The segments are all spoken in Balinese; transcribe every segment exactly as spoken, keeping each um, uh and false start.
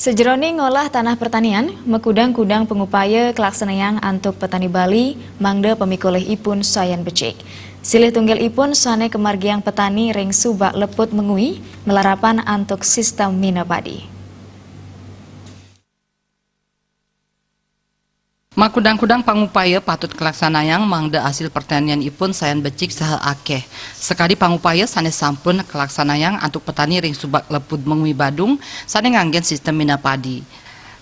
Sejeroning ngolah tanah pertanian, makudang-kudang pangupaya kalaksanayang antuk petani Bali, mangda pamikolihipun sayan becik. Silih tunggalipun sané kamargiang petani ring Subak Leput Mengwi, malarapan antuk sistem mina padi. Makudang-kudang pangupaya patut kalaksanayang mangda asil pertanianipun sayan becik saha akéh. Sakadi pangupaya sané sampun kalaksanayang antuk petani ring Subak Leput Mengwi Badung sané nganggén sistem mina padi.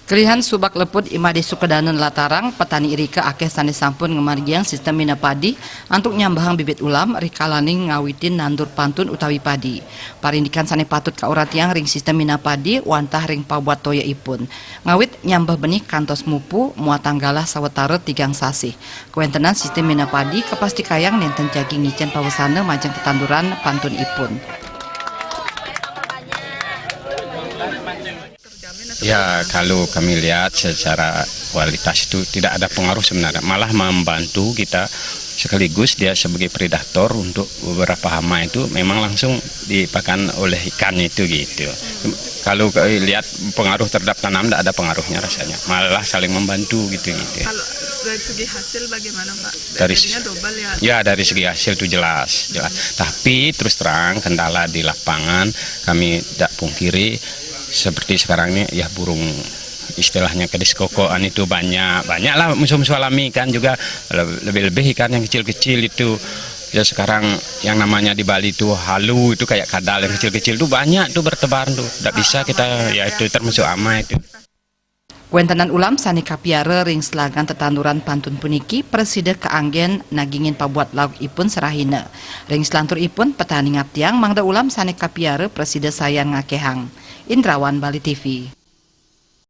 Kelihan Subak Leput I Madé Sukadana nlatarang, petani irika akéh sané sampun ngamargiang sistem mina padi antuk nyambahang bibit ulam rikalaning ngawitin nandur pantun utawi padi. Parindikan sané patut kauratiang ring sistem mina padi wantah ring pabuat toyaipun. Ngawit nyambah benih kantos mupu, muatang galah sawatara tigang sasih. Kawéntenan sistem mina padi kapastikayang nénten jagi ngicén pawesana majeng tetanduran pantunipun. Ya, kalau kami lihat secara kualitas itu tidak ada pengaruh sebenarnya, malah membantu kita sekaligus dia sebagai predator untuk beberapa hama itu memang langsung dipakan oleh ikan itu gitu. Kalau ke- lihat pengaruh terhadap tanam, tidak ada pengaruhnya rasanya, malah saling membantu gitu gitu. Kalau dari segi hasil bagaimana, Pak? Dari Jadinya double ya? Ya, dari segi hasil itu jelas, jelas. Tapi terus terang, kendala di lapangan, kami tidak pungkiri, seperti sekarang ini ya burung istilahnya kedis kokoan itu banyak, banyak lah musuh-musuh alami kan juga, le- lebih-lebih ikan yang kecil-kecil itu. Ya sekarang yang namanya di Bali itu halu itu kayak kadal yang kecil-kecil itu banyak tuh bertebaran tuh. Tidak bisa kita, ya itu termasuk ama itu. Kawéntenan ulam sané kapiara ring selagan tetanduran pantun puniki prasida kaanggén nagingin pabuat laukipun sarahina. Ring salanturipun petani ngaptiang mangda ulam sané kapiara prasida sayan ngakéhang. Indrawan, Bali T V.